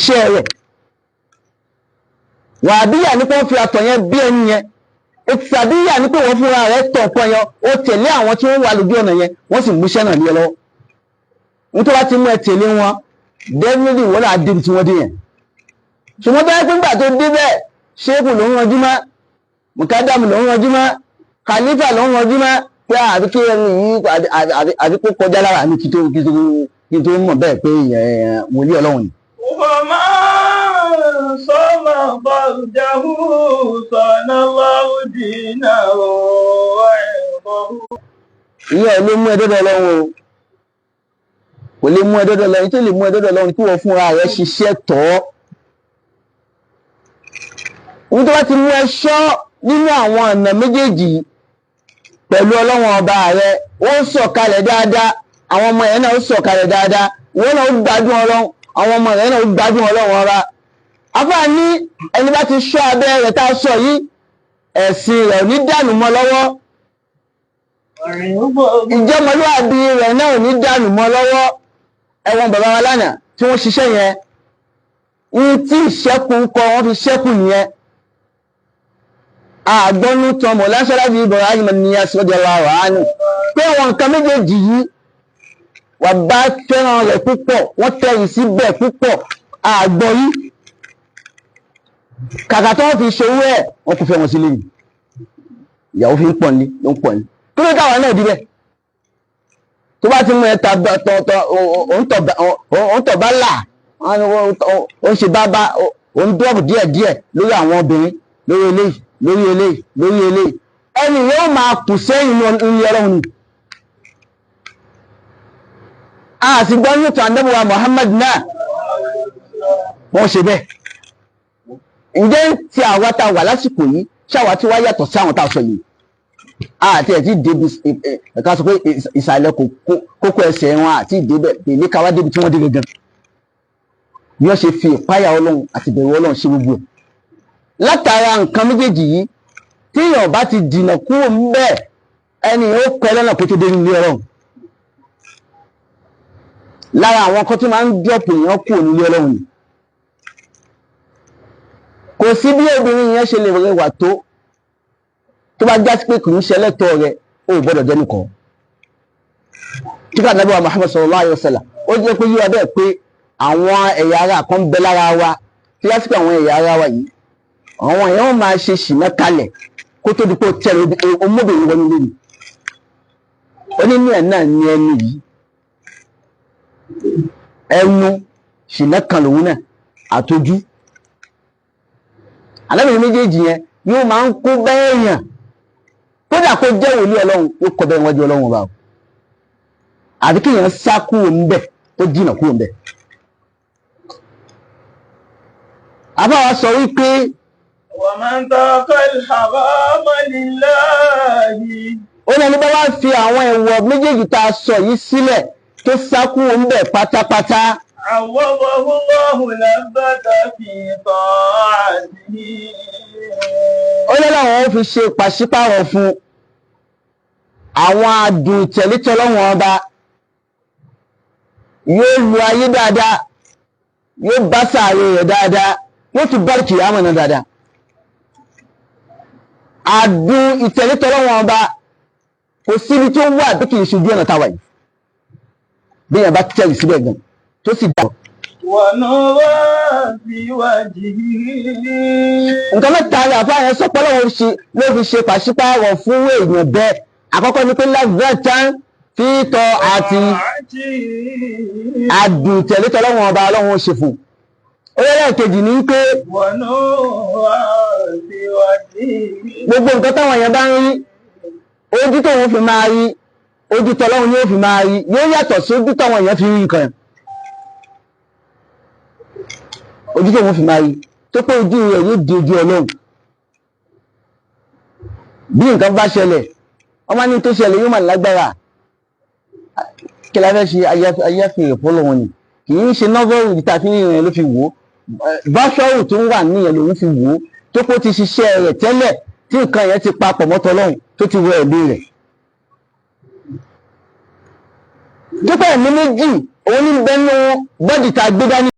Iṣẹ́ rẹ̀ wàhábíyà ní pé wọ́n fi àtọ̀ yẹn bí ẹni yẹn. Ìtàbíyà ní pé wọ́n fúnra rẹ̀ tọ̀ nǹkan yẹn, ó tẹ̀lé àwọn tí wọ́n wà lójú ọ̀nà yẹn, wọ́n sì múṣẹ́ náà lé ẹ lọ́wọ́. Nítorí wọ́n ti mú ẹ tẹ̀lé wọn, definitely wọ́n náà débi tí wọ́n dé yẹn. Ṣùgbọ́n bẹ́ẹ̀ pé ńgbà tó dé bẹ́ẹ̀, ṣéèkù ló ń ranjú mọ́, mùkádàmù ló ń ranjú mọ́, kàlífà ló ń ranjú mọ́, pé àbí kí ẹni yìí àbí kó kọjá lára mi kí tó mọ̀ bẹ́ẹ̀ pé wòlíì Ọlọ́run ni. ومن صان فرجه صان الله دينه وعرضه. Ìyẹn ò lè mú ẹ dọ́dọ̀ Ọlọ́run o, kò lè mú ẹ dọ́dọ̀ Ọlọ́run. Tó lè mú ẹ dọ́dọ̀ Ọlọ́run, kí wọ́n fúnra rẹ̀ ṣiṣẹ́ tọ́ ohun tó bá ti mú ẹ ṣọ́ nínú àwọn ọ̀nà méjèèjì pẹ̀lú Ọlọ́run ọba rẹ, ó sọ̀kalẹ̀ dáadáa, àwọn ọmọ yẹn náà ó sọ̀kalẹ̀ dáadáa, ìwọ náà ó gbádùn Ọlọ́run, àwọn ọmọ rẹ náà ó gbádùn Ọlọ́run ọba. Afáà ní ẹni bá ti ṣọ́ abẹ́ rẹ̀ tá a sọ yìí, ẹ̀sìn rẹ̀ ò ní dànù mọ́ lọ́wọ́, ìjọmọlúwàbí rẹ̀ náà ò ní dànù mọ́ lọ́wọ́. Ẹ̀wọ̀n bàbá wa lánàá tí wọ́n ṣiṣẹ́ yẹn ní tí ìṣẹ́kù ń kọ, wọ́n fi ṣẹ́kù nìyẹn. Àgbọ́nú tán mọ̀ láṣáláàbí Ibrahim Niyas radiyallahu anhu pé àwọn nǹkan méjèèjì yìí wà bá fẹ́ràn rẹ̀ púpọ̀, wọ́n tẹ̀yìn síbẹ̀ púpọ̀. Àgbọ̀ yìí, kàkà tó wọ́n fi ṣòwò ẹ̀, wọ́n kò fẹ́ wọn sílé ni ìyàwó fi ń pọ̀ ní ló ń pọ̀ ní. Kí ló táwọn náà díbẹ̀ tó bá ti mú ẹ ta tọ òun tọ̀ bá là, ó ń ṣe bábá, ó ń dọ́ọ̀bù díẹ̀díẹ̀ lórí àwọn obìnrin, lórí eléyìí, lórí eléyìí, lórí eléyìí, ẹni yóò máa kù sẹ́yìn ní ilé Ọlọ́run ni. A sì gbọ́ ní ìtàn Ànábì wa Muhammad náà wọ́n ṣe bẹ́ẹ̀. Ǹjẹ́ tí àwa tá a wà lásìkò yìí, ṣáwa tí wá yàtọ̀ sí àwọn tá a sọ yìí? Àti ẹ̀ tí débi ẹ̀ka sọ pé ìsàlẹ̀ kókó ẹsẹ̀ wọn àti ìdébẹ̀ pèlè káwá débi tí wọ́n dé gangan, bí wọ́n ṣe fi ìpáyà Ọlọ́run àti ìbẹ̀rù Ọlọ́run ṣe gbogbo ẹ̀. Látara nǹkan méjèèjì yìí, tíyàn bá ti dìnà kúrò ńbẹ̀, ẹni yóò pẹ́ lọ́nà kó tó dé nílé Ọlọ́run. Lára àwọn kan tó máa ń drop èèyàn kúrò nílé Ọlọ́run ni. Kò sí bí obìnrin yẹn ṣe lè rẹwà tó, tó bá jásí pé kì í ṣe ẹlẹ́tọ̀ọ́ rẹ̀, ó gbọ́dọ̀ jẹ́ nìkan. Kíkà Nàbí wa Muhammad sallallahu alayhi wa sallam, ó jẹ́ pé yíwa bẹ́ẹ̀ pé àwọn ẹ̀yà ara kan bẹ lára wa tí yá sí pé àwọn ẹ̀yà ara wa yìí, àwọn èèyàn máa ṣe ṣìnà kalẹ̀ kó tó di pé ó tẹ̀lé ọmọbìnrin wọnú lónìí. Onínú ẹ̀ náà ní ẹnu yìí, ẹnu ṣìnà kan lòun náà àtọjú alábìnrin méjèèjì yẹn yóò máa ń kó bẹ́ẹ̀ yàn. Kódà kó jẹ́ wòlíì Ọlọ́run, yóò kọ́ bẹ́ẹ̀ wájú Ọlọ́run ọba o, àti kéèyàn sá kúrò ńbẹ̀, tó jìnà kúrò ńbẹ̀. Àbáwá sọ wípé ومن ترك الحرام لله ó ní ẹni bá wá fi àwọn ẹ̀wọ̀ méjèèjì tá a sọ yìí sílẹ̀, tó sá kúrò ńbẹ̀ pátápátá, عوضه الله لذة في طاعته. Ó ní láwọn ó fi ṣe pàṣípàrọ̀ fún àwọn adùn ìtẹ̀lẹ́tẹ̀ Ọlọ́run ọba. Yóò lu ayé dáadáa, yóò bá sàárè rẹ̀ dáadáa, yóò tún bá kìyàmọ̀ náà dáadáa. Adùn ìtẹ̀lẹ́tẹ̀ Ọlọ́run ọba kò síbi tó wà bí kì í ṣojú ọ̀nà táwa yìí, bí yẹn bá tẹ̀lé síbẹ̀ gan tó sì dà. ونورا في وجهه. Nǹkan mẹ́ta ni àfáà yẹn sọ pé Ọlọ́run ṣe ló fi ṣe pàṣípààrọ̀ fún èèyàn bẹ́ẹ̀. Àkọ́kọ́ ni pé لذة في طاعته, adùn tẹ̀lé tọ́lọ́run ọba, Ọlọ́run ṣe fún un. Ó yẹ lẹ́ẹ̀kejì ní pé ونورا في وجهه. Gbogbo nǹkan táwọn èèyàn bá ń rí, ojú tóun fi máa rí, ojú tọ́lọ́run yóò fi máa rí, yóò yàtọ̀ sí ojú táwọn èèyàn fi rí nǹkan yẹn. Ojú tóun fi máa rí, tó pé ojú rẹ̀ yóò di ojú Ọlọ́run. Bí nǹkan bá ṣẹlẹ̀, wọ́n máa ní tó ṣẹlẹ̀ yóò máa lágbára. Kí la fẹ́ ṣe? Ayáfi ìfọ́lọ́ wọn ni kì í ṣe novel tàbí ìrìn ló fi wò ó, báṣọ́rù tó ń wà níyẹn lòun fi wò ó, tó kó ti ṣiṣẹ́ rẹ̀ tẹ́lẹ̀, tí nǹkan yẹn ti papọ̀ mọ́tọ́ Ọlọ́run, tó ti wọ ẹ̀mí rẹ̀. Tó pẹ́ ẹ̀mí méjì òun ní bẹ́nu bọ́dì tá a gbé dání.